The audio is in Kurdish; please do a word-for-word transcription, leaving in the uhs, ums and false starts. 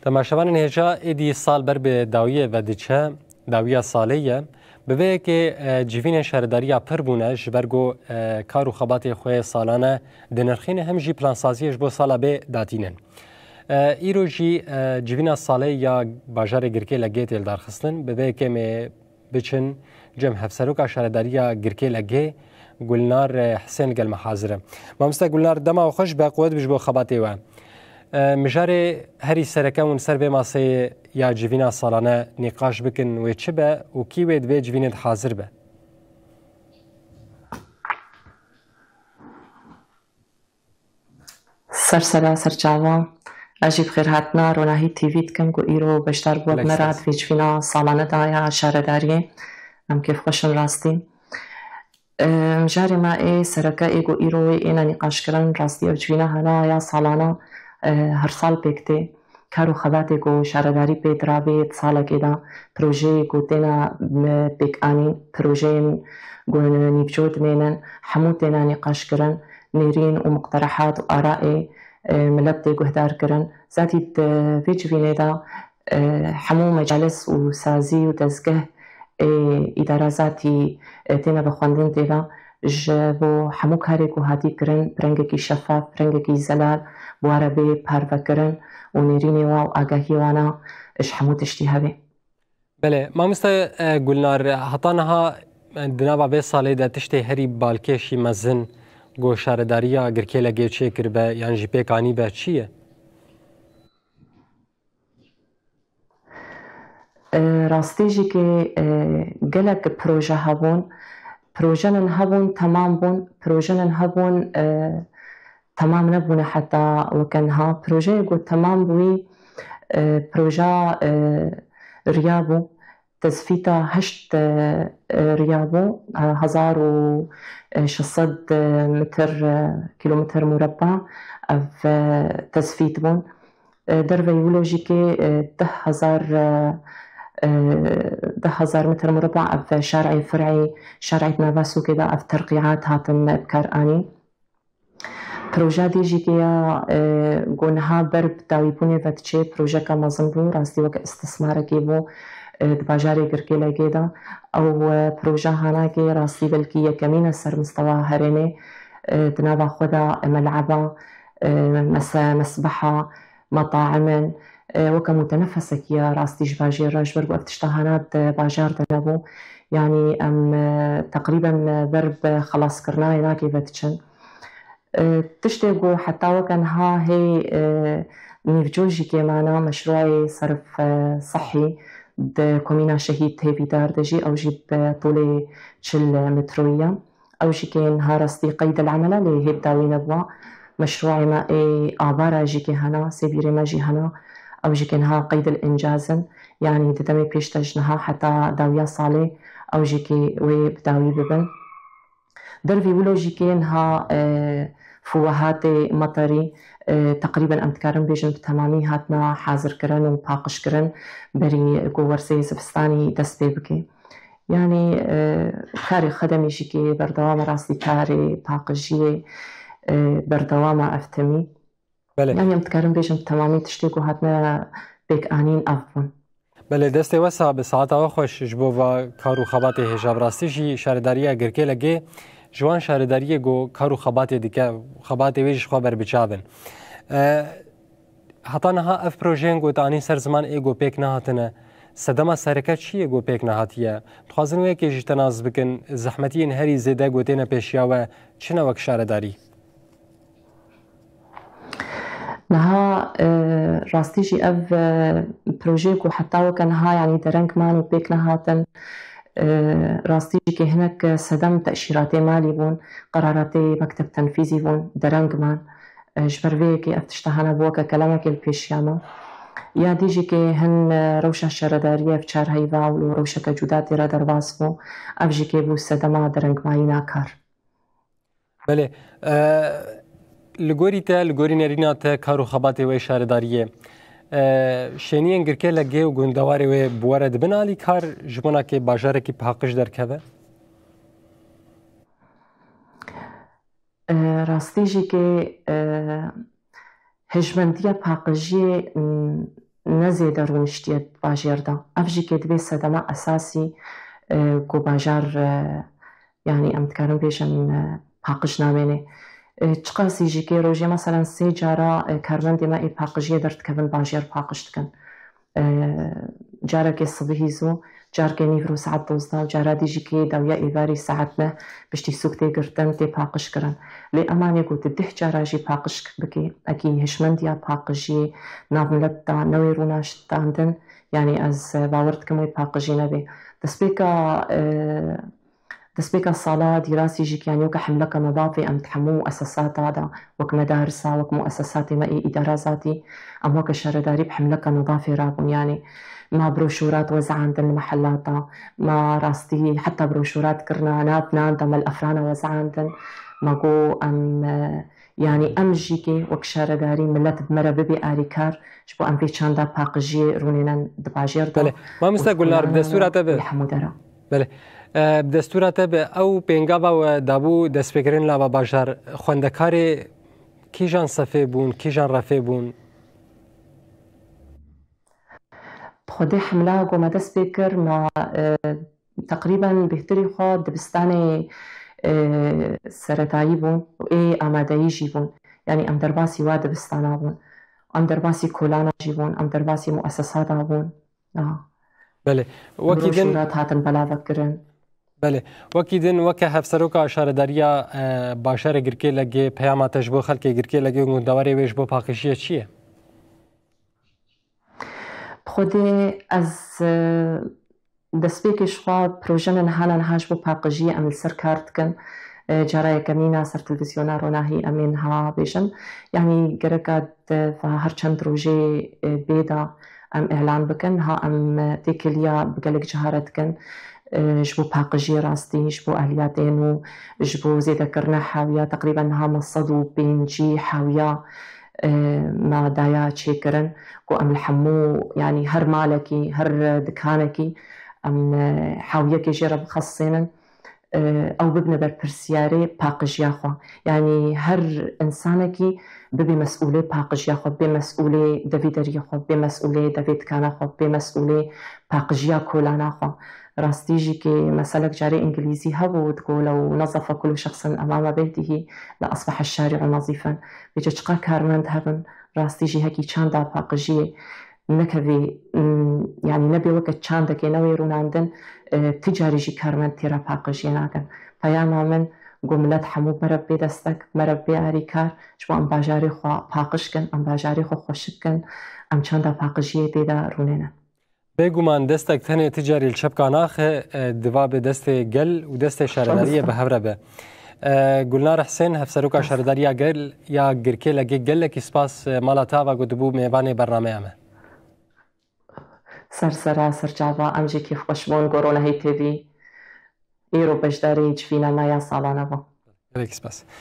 Temaşevanên hêja, êdî sal ber bi dawiyê ve diçe, dawiya salê ye. Bi vê yekê, e, civînên şaredariya pir bûne, ji ber ku, e, kar û xebatê xwe salane dinirxîne, hem jî plansaziyê ji bo sala bê datînin. E, îro jî, e, civîna salê ya bajarê Girkê Legê tê lidarxistin. Bi vê yekê me biçin cem hevseroka şaredariya Girkê Legê, Gulnar, e, Hisên li gel me hazir e. Mamoste Gulnar, dema we xweş be, quwet bi ji bo xebatê we. E, mijarê herî sereke hûn ser vê maseyê ya civîna salane nîqaş bikin, wê çi be û kî wê di vê civînê de hazir be? Ser sera, ser çava. Ez jî bi xêrhatina Ronahî T V dikim ku îro beşdar bû. Gelek me re spas. Di vê civîna salane de ya şaredariyê. Em kêfxweş in rastî. Em, mijarê me ê sereke ê ku îro wê êne nîqaşkirin, rastî ev civîna hene ya salane, e, her sal pêk tê. Kar û xebatê ku şaredarî pê dirabê di salekê de, projeyê ku têne, e, pêkanîn, projeyên ku nîvco dimênin, hemû têne nîqaşkirin, nêrîn û muqterehat û arayê, e, milet tê guhdar kirin. Zatî di vê civînê de, e, hemû mecalis û sazî û dezgeh ê îdara zatî, e, têne vexwendin tê de, ji bo hemû karê ku hatî kirin, bi rengekî şefaf, bi rengekî zelal, bi wa re bê parvekirin û nêrînê wa û agahiyê wana ji hemû tiştî hebe. Belê, mamoste, e, Gulnar, heta niha, e, di nava vê salê de tiştê herî balkêşî mezin ku şaredariya Girkê Legê çêkiribe yan jî pêk anîbe çi ye? E, rastî jî kê, e, gelek proje hebûn. Projenin hebûn, temam bûn. Projenin hebûn, e, temam nebûne heta weke niha. Projeyê ku temam bûyî, e, proja, e, riya bû. Tezfîta heşt, e, e, riya bû. E, hezar û şeş sed, e, metir, e, kilometre mureba ev, e, tezfît bûn. E, derveyî wilo jî kê, e, deh hezar, e, e, deh hezar metre mureba ev şarê fir'î, şarê di nava sûkê de ev terqîat hatin bi kar anî. Proja dî jî kê ya, e, ku niha ber bi dawîbûnê ve diçê, projeka mezin bû, rastî weke istismarekê bû, e, di bajarê Girkê Legê de. Ew, e, proja hana kê rastî belkî yekemîn e ser mistewa herêmê, e, di nava xwe de, e, mel'eba, e, mese-, mesbeha, metaim in, e, weke mutenefesekî ye rastî ji bajêr re, ji ber ku ev tişta hana di bajar de nebû. Yanî em, e, teqrîben, e, ber bi xelaskirina wê nakê ve diçin. E, tiştê ku heta weke niha hê, e, nîvco jî kê mane, meşruayê serf, e, sehî di komîna Şehîd Hêvîdar de jî, ew jî bi tolê çil metroyî ye. Ew jî kê niha rastî qeydel emel e, lê hê bi dawî nebûa. Meşruayê me ê avara jî kê hena, sêvîrê me jî hena, ew jî kê niha qeydel încaz in. Yanî di demê pêş de ji niha heta dawiya salê ew jî kê wê bi dawî bibin. Dervî wilo jî kê niha, e, fuwehatê meterî, e, teqrîben em dikarin bêjin bi temamî hatine hazirkirin û paqijkirin berî ku werzê zivistanî dest pê bike. Yanî, e, karê xedemî jî kê berdewam e, rastî karê paqijiyê, e, berdewam e ev temî. Belê. Yanî em dikarin bêjin bi temamî tiştê ku hatine pêkanîn ev bûn. Belê, destê we sax be, saeta we xweş ji bo va kar û xebatê hêja. Bi rastî jî şaredariya Girkê Legê ji wan şaredariyê ku kar û xebatê dike, xebatê wê jî ji xwe berbiçav in. E, heta niha ev projeyên ku te anîn ser ziman ê ku pêk nehatine, sedema sereke çi ye ku pêk nehatiye? Dixwazin wê yekê jî te nas bikin, zehmetiyên herî zêde ku têne pêşiya we çi ne wek şaredarî? Niha, e, rastî jî ev, e, projeyê ku heta weke niha, yanî dereng man û pêk nehatin, e, rastî jî kê hinek sedem teşîratê malî bûn, qeraratê mekteb tenfîzî bûn, dereng man. E, ji ber vê yekê ev tişta hene bû weke kelemekê li pêşiya me. Ya dî jî kê hin, e, rewşa şaredariyê ev çar heyva û rewşeke cuda tê re derbas bû. Ev jî kê bû sedema derengmayîna kar. Belê. E, li gorî te, li gorî nerîna te kar û xebatê wê şaredariyê, e, şêniyên Girkê Legê û gundewarê wê bi we re dibin alîkar ji bona kê bajarekî paqij derkeve? E, rastî jî kê, e, hêjmendiya paqijiyê, m, ne zêde rûniştiye di bajêr de. Ev jî kê dibê sedema esasî, e, ku bajar, e, yanî em dikarin bêjin, e, paqij namêne. E, çiqasî jî kê rojê meselen sê cara, e, karmendê me ê paqijiyê derdikevin bajêr paqij dikin. E, carekê sibihî zû, carekê nîvro saet dozdeh û cara dî jî kê dawiya êvarî saet neh piştî sûk tê girtin, tê paqij kirin. Lê emanê ku tu deh cara jî paqij bikî, ekî hişmendiya paqijiyê nav milet de newê rûnaştandin, yanî ez, e, bawer dikim wê paqijî nebê. Destpêka, e, Destpêka sala dîrasî jî kiyanî weke hemleka nedafê em di hemû muesesata de, wek medarisa, wek muesesatê me ê îdara zatî, em weke şaredarî bi hemleka nedafê rabûn. Yanî ma broşûrat wezandin li mehelata, ma rastî heta broşûrat kirina nav nan de me li efrana wezandin, ma got em, e, yanî em jî kê wek şaredarî milet bi me re bibê arîkar, ji bo em vê çanda paqijiyê rûnênin di bajêr de. Belê. Mamoste Gulnar, bi destûra te be. Li hemû dera. Belê. E, bi destûra te be, ew pêngava we dabû destpêkirin lava bajar, xwendekarê kîjan sefê bûn, kîjan refê bûn? Bi xwedê hemla ku me dest pê kir, me, e, teqrîben bêhtirî xwe dibistanê, e, seretayî bûn û ê amadeyî jî bûn. Yanî em derbasî wa dibistana bûn. Em derbasî kolana jî bûn. Em derbasî muesesata bûn. Aha. Belê. Wekî din Broşûrat hatin belavekirin. Belê. Wekî din, weke Hevseroka Şaredariya, e, Bajarê Girkê Legê, peyama te ji bo xelkê Girkê Legê û gundewarê wê ji bo paqijiyê çi ye? Bi xwedê ez, e, destpêkê ji xwe proje me niha niha ji bo paqijiyê em li ser kar dikin. E, cara yekemîn a ser televîzyona Ronahî em ê niha bêjin. Yanî gereka di her çend rojê, e, bê de em îlan bikin. Niha em, e, têkiliya bi gelek ciha re dikin, e, ji bo paqijiyê rastî, ji bo ehliyatên û ji bo zêdekirina hewiya teqrîben niha me sed û pêncî hewiya, e, me daya çêkirin ku em li hemû, yanî her malekî, her dikanekî em, e, hewiyekê jê re bixesisênin. E, ew bibine berpirsiyarê paqijiya xwe. Yanî her însanekî bibe mesûlê paqijiya xwe, bibe mesûlê devîderiyê xwe, bibe mesûlê devê dikana xwe, bibe mesûlê paqijiya kolana xwe. Rastî jî kê meselek carê îngilîzî hebû, digo lew nezefe kullu şexsin emame beytihî le asbehe şari'u nezîfen. Vêce çiqa karmend hebin, rastî jî hekî çanda paqijiyê nekevê, m, yanî nebê weke çandekê newê rûnandin, e, ti carî jî karmend tê re paqijiyê nakin. Peyama min, got milet hemû merev bê destek, merev bê arîkar, ji bo em bajarê xwe paqij kin, em bajarê xwe xweşik kin, em çanda paqijiyê tê de rûnênin. Bêguman destek tenê ti carî li çepka naxe, e, diva bi destê gel û destê şaredariyê bi hev re be. E, Gulnar Hisên, Hevseroka Şaredariya Gel ya Girkê Legê, gelekî spas, e, mala te ava ku dibû mêvanê bernameya me. Ser sera, ser çava, em jî kêfxweş bûn, Goronahî T V. Îro beşdarî civîna me ya salane bû. Gelek spas.